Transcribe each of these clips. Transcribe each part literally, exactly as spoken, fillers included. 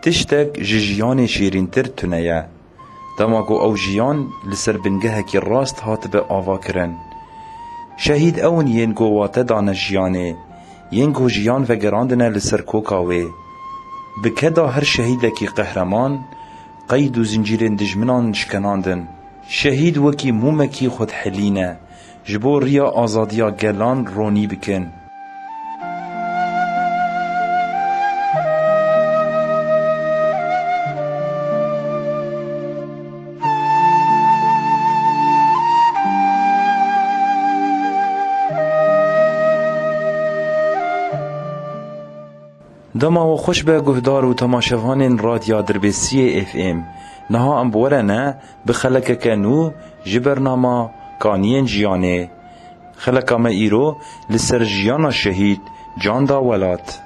Tiştek ji jiyanê şêrîntir tune ye. Dema ku ew jiyan li ser bingehekî rast hatibe avakirin. Şehîd ew in yên ku wate dane jiyanê, yên ku jiyan vegerandine li ser koka wê. Bi keda her şehîdekî qehreman, qeyd û zincîrên dijminan şkenandin. Şehîd wekî mûmekî xwe dihilîne, ji bo riya azadiya gelan ronî bikin. Dema we xweş be guhdar û temaşevanên Radya Dirbêsiyê F M. Niha em bi we re ne bi xelekeke nû ji bernama Kaniyên Jiyanê. Xeleka me îro li ser jiyana şehîd Can Da Welat.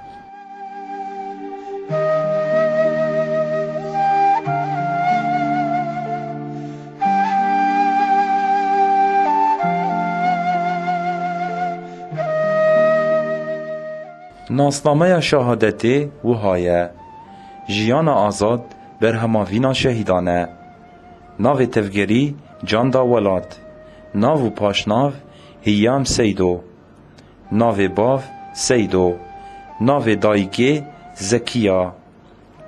Nasnameya şehadetê wiha ye: Jiyana azad berhema vîna şehîdan e. Navê tevgerî Can Da Welat. Nav û paşnav Hiyam Seydo. Navê bav Seydo. Navê dayikê Zekiya.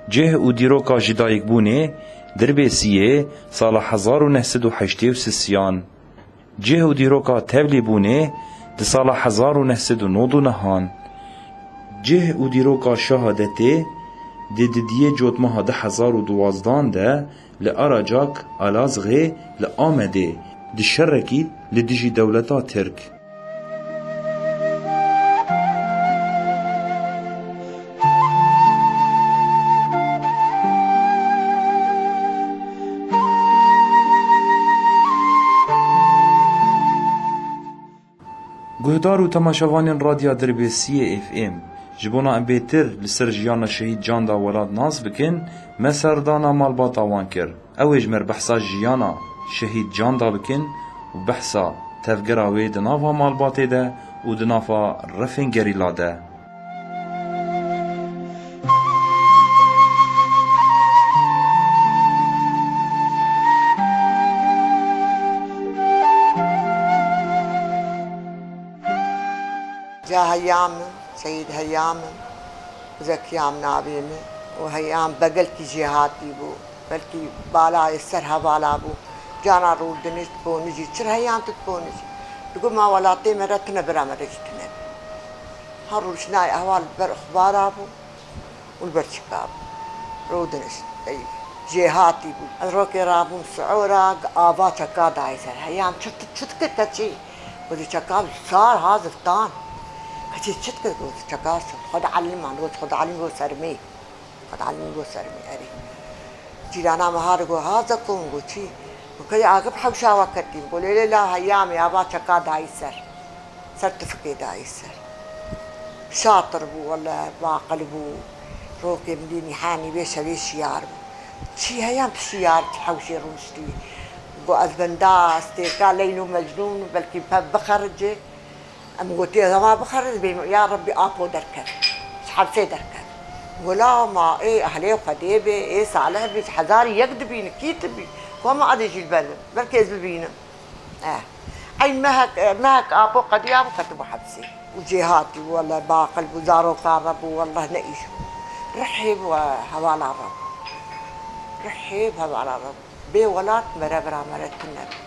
Cih û dîroka jidayikbûnê Dirbêsiyê sala hezar û neh sed û heştê û sisiyan. Cih û dîroka tevlîbûnê di sala hezar û neh sed û nod û nehan. Cih û dîroka şehadetê di didiyê cotmeha du hezar û duwazdan de li Aracak, Alazgê, li Amedê di şerekî li dijî dewleta Tirk. Guhdar û temaşevanên Radya Dirbêsiyê F M, ji bona em bêtir li ser jiyana şehîd Can Da Welat nas bikin, me serdana malbata wan kir. Ew ê ji me re behsa jiyana şehîd Can Da bikin û behsa tevgera wê di nava malbatê de û di nava refên gerîla de. Ca Heyam im, Seyîd Heyam im, Zekiyam navê min û Heyam begelkî jêhatî bû, belkî balayê ser hevala bû. Cana rûdinişt, ponijî, çir Heyam tu ponijî. Digot ma welatê me re tune, bira me re jî tune. Ha rûşnayê ehwal ber ixbara bû. Û li ber çika bû. Rûdinişt, ey, jêhatî bû. Ez rokê rabûm siora, ava çeka dayî ser. Heyam çi, çi dikir keçî? Gotî çeka sar ha ziftan. Keçî çi dikir? Gotî çeka sar. Xwe dielîman, got xwe dielîm, got sermî. Xwe dielîm, got sermî, erê. Cîrana me ha digot ha zekon, got çî? Got keyê agir hewşa we ketî? Got lê lê la Heyamê ava çeka dayî ser. Ser tifikê dayî ser. Şatir bû wele, baqil bû. Rokê min dî nîhanî vê şevê şiyar bû. Çî heya tu şiyar, tu hewşê rûniştî? Got ez benda stêrka Leyl û Mecnûn, belkî pev bixericê. Em gotî ez ava bixeric bêm, ya Rebbî apo derket. Ji hepsê derket. Got la ma ê ehlê Xwedê bê, ê salih bî, ji hezarî yek dibînin, kî tu bî? Ku hema edê jî li ber bin, belkî ez bibînim. Eh. Eyn mehek, mehek apo qediya bû, ketibû hepsê. Û cêhatî bû, wele baqil bû, zaroka re bû, wele ne îş bû. Rihê bû, hevala re bû. Rihê bû, hevala re bû. Bê welat mere bira mere tune bû.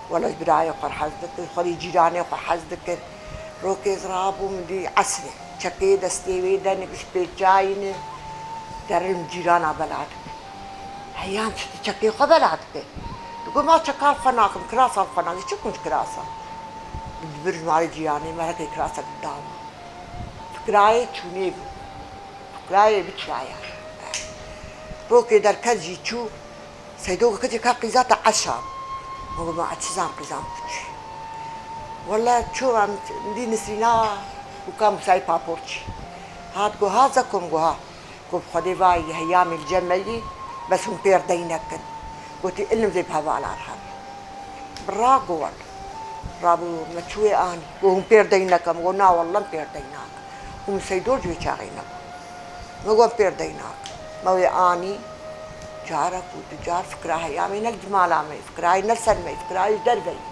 Wele ji birayê xwe hez dikir, xwedî cîranê xwe hez dikir. Rokê ez rabû min dî esrê. Çekê destê wê de ne giş pêçayî ne. Derin cîrana bela dikir. Heyan çi tu çekê xwe bela dikir. Digot ma çeka xwe nakim, kirasa xwe nakim. Çi kunc kirasa? Di vir ji malê cîranê me reke kirasek didam. Fikrayê çûnê bû. Fikrayê biçaya. Rokê derket jî çû, Seydo kekecê ka qîza te eşa. Min got, "Ma ez çi zam qîzam biçî." Wele çû em dî Nisrîna û ka Musayî Paporçî. Hat go, "Ha Zeko?" Min got, "Ha." Got, "Bi Xwedê vayî heyamê li cem me yî, bes hûn pêr dey nekin." Gotî, "Ilim zê bi hevalan hebe." Bi ra got, "Wele." Rabû me çûyê anî. Got, "Hûn pêr dey nekin." Min got, "Na wele, em pêr dey nakin." Û min Seydo ji wê çaxê nebû. Me got, "Em pêr dey nakin." Me wê anî, carek û du car fikra heyamê ne li mala me, fikrayê ne li ser me, fikrayê ji derve yî.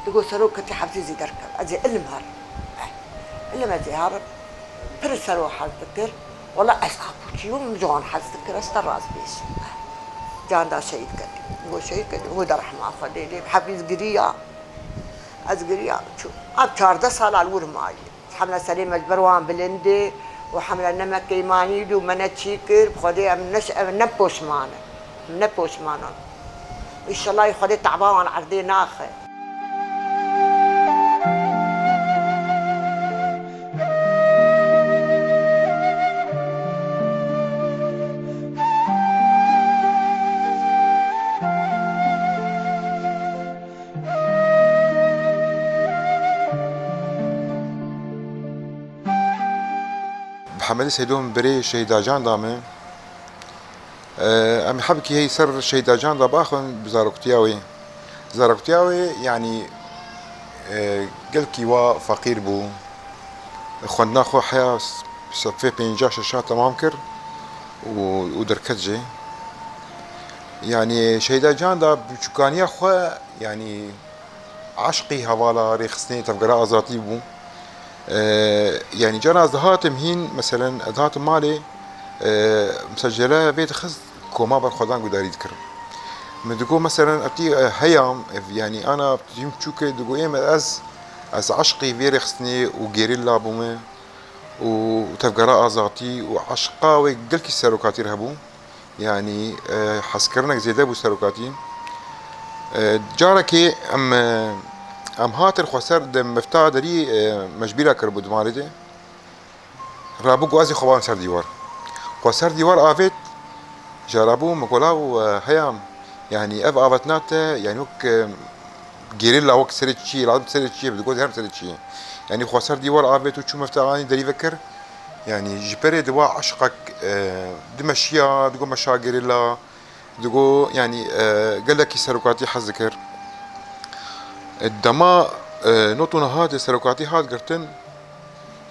Digot, "Serok ketî hepsê zê derkeve. Ez ê ilim herim." Eh, ilim ez ê herim. Pir sero hez dikir. Wela ez apûçî bûm, min ji wan hez dikir, ez te rast bêjim. Can da şehîd ketî. Min got, "Şehîd ketî." Min got, "De rehma Xwedê lê." Hepî ez giriya. Ez giriya. Çû. Ev çardeh sala li wir mayî. Hemle serê me ji ber wan bilind e û hemle ne me keymanî dû, me ne çî kir. Bi Xwedê em ne, em ne poşman in. Em ne poşman in. Înşellah Xwedê te'ba wan erdê naxe. Bi Hemedê Seydo min birê Şehîda Can da min. Em hebkî hey ser Şehîda Can da baxin bi zaroktiya wê. Zaroktiya wê, yanî, e, gelkî wa feqîr bû. Xwendina xwe heya sefê pêncî şeşa temam kir û, û derket jê. Yanî Şehîda Can da biçûkaniya xwe, yanî eşqî hevala rêxistinê tevgera azadî bû. E, yanî cara ez dihatim hîn, meselen, ez dihatim malê, e, misecele vê dixist, koma berxwedan gudarî dikirim. Min digot, meselen, ewtî, e, heyam, ev, yanî ana tîm çûke, digot, êm ez, ez eşqî vê rêxistinê û gerîla bûme û tevgera azadî û eşqa wê gelkî serokatî re hebû. Yanî, e, hezkirinek zêde bû serokatî. E, carekê em, e, em hatin xweser di mifta derî, e, me ji bîra kiribû di malê de. Rabû ku ez ê xwe bam ser dîwar. Xwe ser dîwar avêt, jî rabû min got, "Law, e, heyam, yanî ev avetina te, yanî wek, e, gerîla, wek serê çiyê, lazim serê çiyê bide." Got, "Her serê çiyê." Yanî xwe ser dîwar avêt û çû mifta anî derî vekir. Yanî ji berê di wa eşqek, e, dimeşiya, digot, "Meşa gerîla." Digot, yanî, e, gelekî serokatî hez dikir. E, dema, e, not û niha de serokatî hat girtin,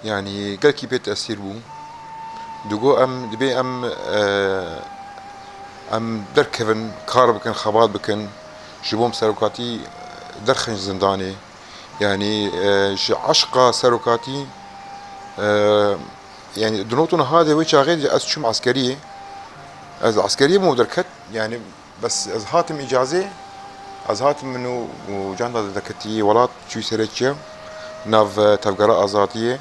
yanî gelkî pê tesîr bû. Digot, em, dibê em, e, em derkevin, kar bikin, xebat bikin, ji bo em serokatî derxin ji zindanê. Yanî, e, ji eşqa serokatî, e, yanî di not û niha de wê çaxê de ez çûm eskeriyê. Ez eskeriyê bûm û derket. Yanî bes ez hatim îcazê, ez hatim min û, û Can da derketî welat, çûyî serê çiya, nav, e, tevgera azadiyê,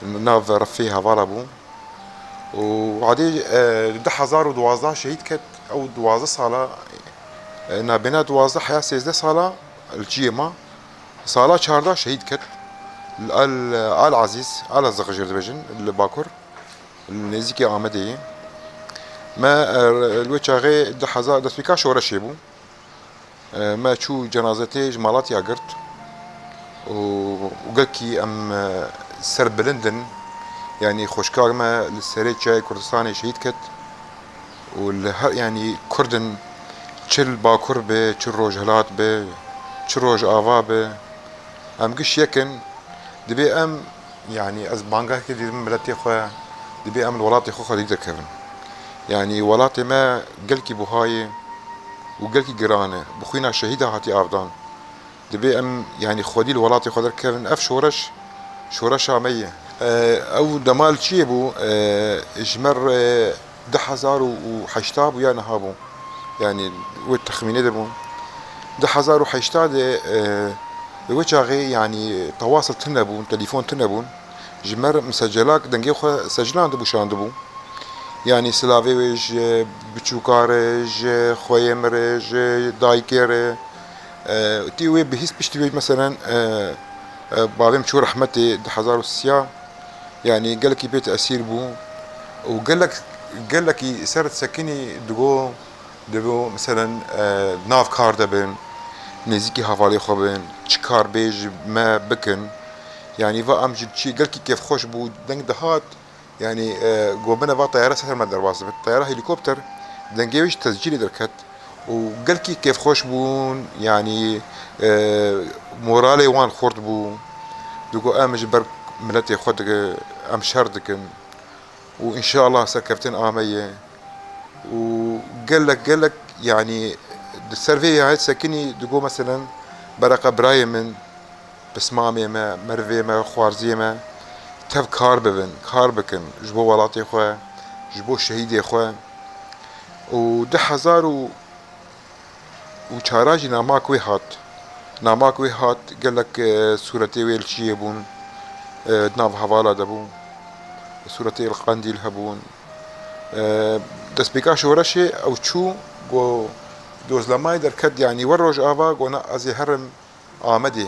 nav refê hevala bû. Û wadê, e, du hezar û duwazdeh şehîd ket, ew duwazdeh sala, e, nabêna duwazdeh heya sêzdeh sala li çiyê ma. Sala çardeh şehîd ket. Li Al, Al Azîz, Al Azîz jê dibêjin, li Bakur, li nêzîkî Amedê ye. Me, e, li wê çaxê du hezar, destpêka şoreşê bû. E, me çû cenazê tê ji Malatya girt. Û, û gelkî em, e, serbilind in. Yanî xwişka me li serê çiyayê Kurdistanê şehîd ket. Û li her, yanî Kurd in, çi li Bakur be, çi Rojhilat be, çi Rojava be, em giş yek in. Dibê em, yanî ez bangehekê dîtim miletê xwe, dibê em li welatê xwe xwedî derkevin. Yanî welatê me gelkî buha ye û gelkî giran e. Bi xwîna şehîda hatiye avdan. Dibê em, yanî xwedî li welatê xwe derkevin. Ev şoreş, şoreşa me ye. E, ew dema li çiyê bû, e, ji me re du hezar û heşta bû ya niha bû. Yanî wê texmînê de bû. Du hezar û heşta de, e, wê çaxê, yanî tewasl tune bûn, telîfon tune bûn. Ji me re misecelak dengê xwe secilandibû, şandibû. Yanî silavê wê ji biçûka re, ji xweyê min re, ji dayikê re. E, tî wê bihîst piştî wê, meselen, e, E, bavê min çû rehmetê du hezar û sê, yanî gelekî pê tesîr bû û gelek, gelekî ser sekinî digo, digo meselen, e, nav kar de bin, nêzîkî hevalê xwe bin, çi kar bê ji me bikin. Yanî va em ji çi gelkî kêfxweş bû, deng dihat, yanî, e, go bine va teyare ser me derbas dibin. Teyare helîkopter, dengê wê ji tescîlê derket û gelkî kêfxweş bûn, yanî, e, moralê wan xurt bû. Digo em ji ber miletê xwe dike, em şer dikin û înşallah serkeftin ame ye. Û gelek, gelek, yanî di ser vê ya sekinî digo, meselen, bereqa birayê min, pismamê me, merivê me, xwarziyê me tev kar bibin, kar bikin ji bo welatê xwe, ji bo şehîdê xwe. Û du hezar û çar jî namak wê hat. Namak wê hat, gelek, e, sûretê wê li çiyê bûn, e, di nav hevala de bûn. Sûretê li Qendîl hebûn. E, destpêka şoreşê ew çû, got, dozlemayê derket, yanî wer Rojava, got, na, ez ê herim Amedê,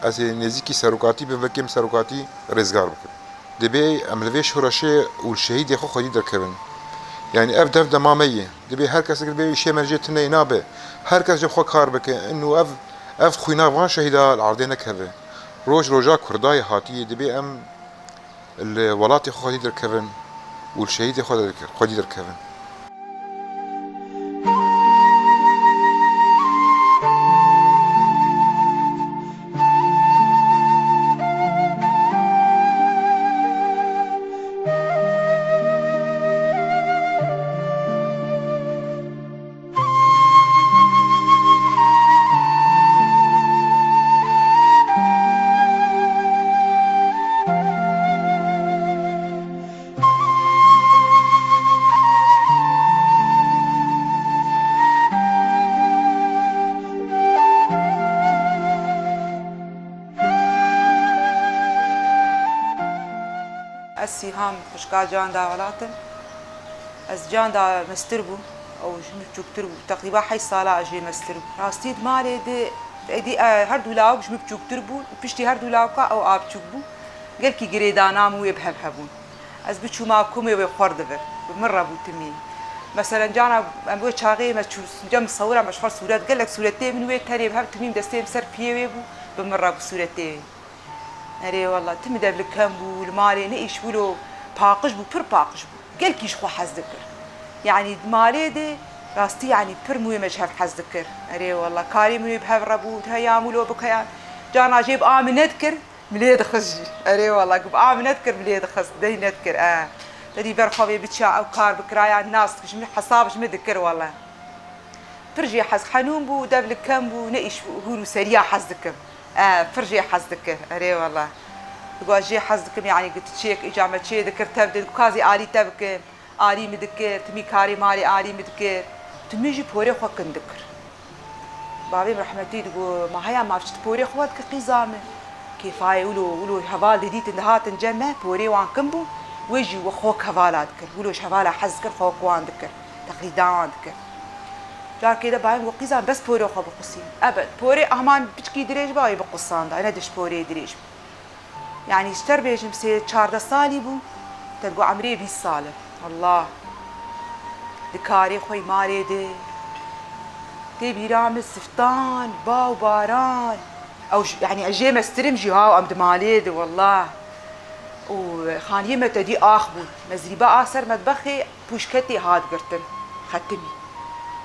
ez ê nêzîkî serokatî bim, wekî em serokatî rêzgar bikim. Dibê em li vê şoreşê û li şehîdê xwe xwedî derkevin. Yanî ev dev dema me ye. Dibê her kesek dibê îşê me jê tune nabe. Her kes ji xwe kar bike. Ino ev, ev xwîna van şehîda li erdê nekeve. Roj roja Kurda ye hatiye. Dibê em li welatê xwe xwedî derkevin û li şehîdê xwe derke-, xwedî derkevin. Ez Sîham, xwişka Can Dawelat im. Ez Can da mestir bûm. Ew ji min biçûktir bû. Teqrîba heşt sala ez jê mestir bûm. Rastî di malê de, êdî, e, her du lawik ji min biçûktir bûn. Piştî her du lawika ew a biçûk bû. Gelkî girêdana min wê bi hev hebûn. Ez biçûma kumê wê xwar dibir. Bi min re bû timî. Meselen, cana em wê çaxê me çû, cem sewira me ji xwe sûret, gelek sûretê min wê terê bi hev timî destê min ser piyê wê bû, bi min re bû sûretê wê. Erê wela, timî dev li kem bû, li malê ne îş bû, lo paqij bû, pir paqij bû. Gelkî ji xwe hez dikir. Yanî di malê de rastî, yanî pir mûyê me ji hev hez dikir. Erê wela, karê min wê bi hev re bû, heya mûlo bikeya. Cana jê bi a min nedikir, milê dixist jî. Erê wela, ku bi a min nedikir, milê dixist, dey nedikir, e. Te dî ber xwe vê biçiya ew kar bikiraya nas, ji min hesab ji min dikir wela. Pir jê hez, henûn bû, dev li kem bû, ne îş bû, hûr û seriya hez dikim. E, pir jê hez dikir, erê wela. Digo ez jê hez dikim, yanî ku tu çêk, îca me çê dikir, tev de, digo ka ez ê alî te bikim. Alî min dikir, timî karê malê alî min dikir. Timî jî porê xwe kin dikir. Bavê min rehmetî digo, ma heya ma tu porê xwe dikir qîza min. Kêfayê wilo, wilo heval didîtin dihatin cem me, porê wan kin bû, wê jî we xok hevala dikir. Wilo ji hevala hez dikir, xok wan dikir. Teqlîda wan dikir. Carkê de bavê min got, qîzan bes porê xwe biqusî. Ebed, porê aman piçkî dirêj ba wê biqusanda, ne diş porê dirêj bû. Yanî ji te re bêjim sê çardeh salî bû, te digo emrê bîst sal e. Allah. Di karê xwe yê malê de. Tê bîra min siftan, ba û baran. Ew ji, yanî ez jê mestirim jî ha, em di malê de, wallah. Û xaniyê me tedî ax bûn. Mezrîba a ser metbexê pûşketê hat girtin. Xetimî.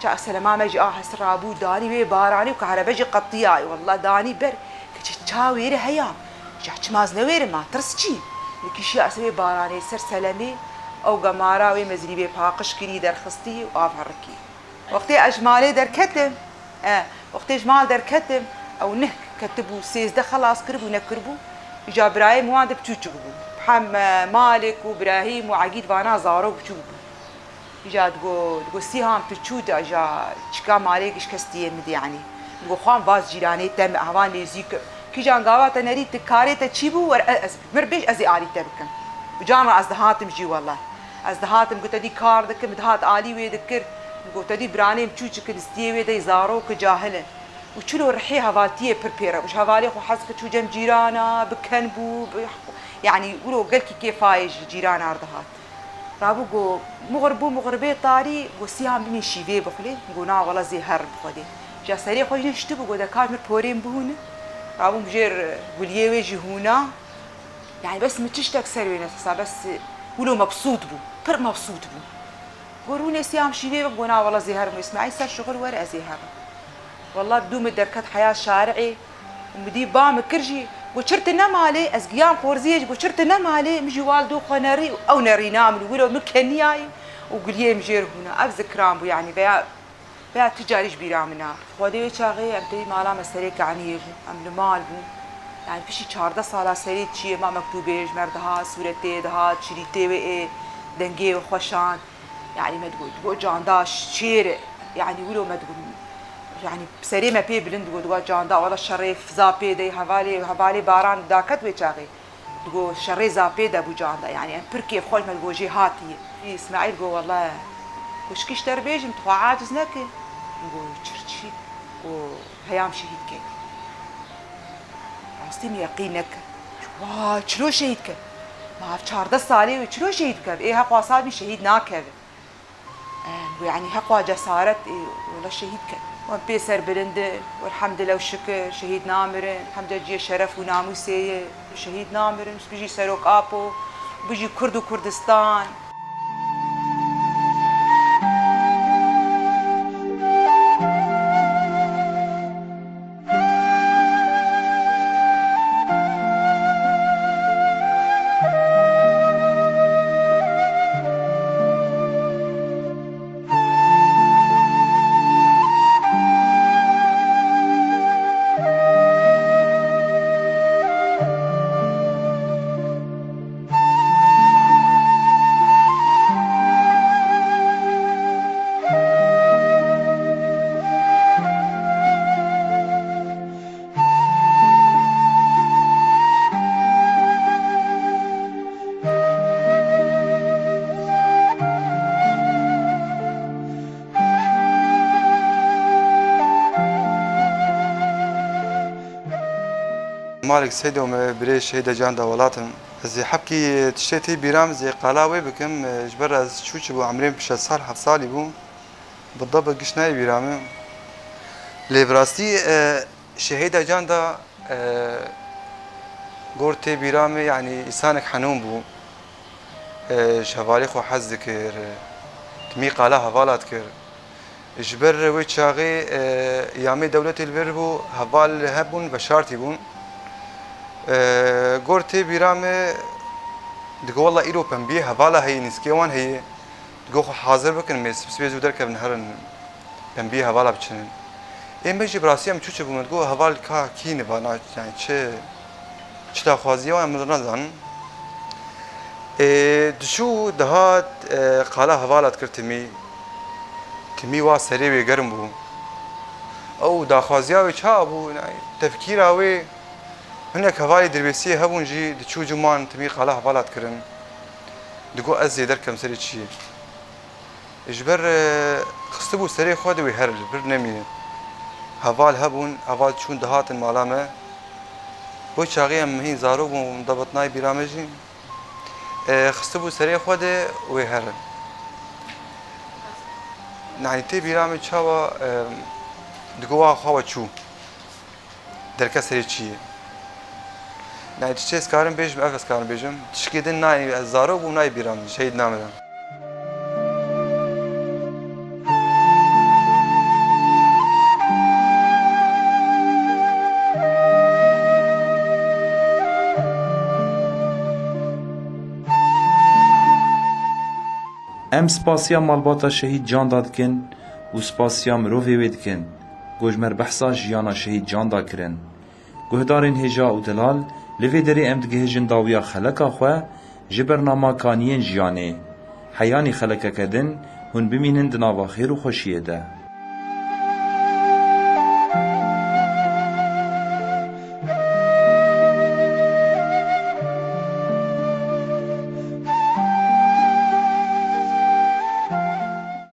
Ça selema me jî a hesir rabû, danî wê baranê û kahrebe jî qetiyayê. Wallah danî ber. Keçê ça wêre heya. Ca çima ez newêrim, ma tirs çi? Li kişiya ez wê baranê ser selemê, ew gemara wê mezrîbê paqij kirî, derxistî û av herikî. Wextê ez ji malê derketim, e, wextê ji mal derketim, ew neh ketibû, sêzdeh xelas kiribû, nekiribû. Îca birayê min wan de biçûçik bû. Hem, e, Malik û Birahîm û Egîd vana zarok biçûk bû. Îca digo, digo Sîhan tu çû de, îca çika malê giş kes diyê min de, yanî. Digo xwan vaz cîranê te me, heval nêzîk. Kîjan gava te nerî, tu karê te çî bû, wer e-, ez, mir bêj ez ê alî te bikim. Û can re ez dihatim jî wele. Ez dihatim, got te dî kar dikim, dihat alî wê dikir. Got te dî biranê min çûçik in, stiyê wê dey zarok, cahil in. Û çilo rihê hevaltiyê pir pê re bû. Ji hevalê xwe hez kir çû cem cîrana, bi ken bû, bi, yanî wilo gelkî kêfayê ji cîrana re dihat. Rabû got, muxir bû, muxiribê tarî, got, siyam bimî şîvê bixulê. Got, na wela zê her bi Xwedê. Ja serê xwe jî hiştibû, got, de kaç mir porên bihûne. Rabûm jêr guliyê wê jî hûna. Yani bes min tiştek ser wê nesesa, bes wilo mebsût bû. Pir mebsût bû. Got, rûnê siyam şîvê bim, got, na wela zê herim. Îsmaîl ser şixul were, ez ê herim. Wela dû min derket heya şari'ê û min dî ba min kir jî, got, çir tu ne malê, ez giyam xorziyê jî, got, çir tu ne malê, min jî wal dû xwe nerî û ew nerîna min û wilo min keniyayî û guliyê min jêr hûna. Ev zikran bû, yani veya veya tu carî ji bîra min a. Xwedê wê çaxê em tevî mala me serê kaniyê bû, em li mal bûn. Yani piştî çardeh sala serê çiyê ma mektûbê ji me re dihat, sûretê dihat, çirîtê wê ê, dengê wê xweşan. Yani me digot, digot canda şêr e. Yani wilo me digot, yani serê me pê bilind digot, digot canda wala şerê fiza pê dey, hevalê, hevalê baran daket wê çaxê. Digo şerê zapê de bû canda, yani em pir kêfxweş me digo jê hatiye. Îsmaîl go wele, go şikîş te re bêjim, tu xwe aciz neke. Go çirçî, go heyam şehîd ke. Rastî min yeqîn neke. Wa çilo şehîd ke? Ma ev çardeh salê wê çilo şehîd bike? Ê heqwa sal bî şehîd nakeve. Em, yani heqwa cesaret, e, wela şehîd ke. Wan pê serbilinde, welhamdülillah û şikir, şehîd namirin, hemde ciyê şeref û namûsê ye, şehîd namirin, bijî Serok Apo, bijî Kurd û Kurdistan. Malik Seydo me birê şehîda can da welatim. Ez ê hepkî tiştê tê bîram zê qala wê bikim, ji ber ez çû çi bû emrê min şeş sal, heft salî bû. Bi dab giş nayê bîra min. Lê bi rastî, e, şehîda can da, e, gor tê bîra min, yanî îsanek henûn bû. E, ji hevalê xwe hez dikir, timî qala hevala dikir. Ji ber wê çaxê, e, yamê dewletê li vir bû, heval hebûn, veşartî bûn. E, gor tê bîra min, digo, wela îro pembiyê hevala heye, nîskê wan heye. Digo, xwe hazir bikin, mê sibsibê zû derkevin herin, pembiyê hevala biçinin. Ê me jî bi rastî em çû çi bûn, digo, heval ka kî ne va, na, yani çi, çi daxwaziye wan em li nazanin. Ê, diçû dihat, e, qala hevala dikir timî. Timî wa serê wê germ bû. Ew daxwaziya wê çawa bû? Yani tefkîra wê, hinek hevalê dirbêsiyê hebûn jî diçû ciman timî qala hevala dikirin. Digo ez zêder kem serê çiyê. Ji ber, e, xistibû serê xwe de wê here li vir nemîne. Heval hebûn, heval çûn dihatin mala me. Wê çaxê em hîn zarok bûn, debitnayê bîra me jî. E, xistibû serê xwe de wê here. Nanî tê bîra me çawa, e, digo wa xwe we çû. Derke serê çiyê. Nayê tiştê ez karim bêjim, ev ez karim bêjim. Tişkê din nayê, ez zarok bûm, nayê bîra min, şehîd namirim. Em spasiya malbata şehîd Canda dikin û spasiya mirovê wê dikin, ku ji me re behsa jiyana şehîd Canda kirin. Guhdarên hêja û delal, li vê derê em digihêjin dawiya xeleka xwe ji bernama Kaniyên Jiyanê. Heyanî xelekeke din hûn bimînin di nava xêr û xweşiyê de.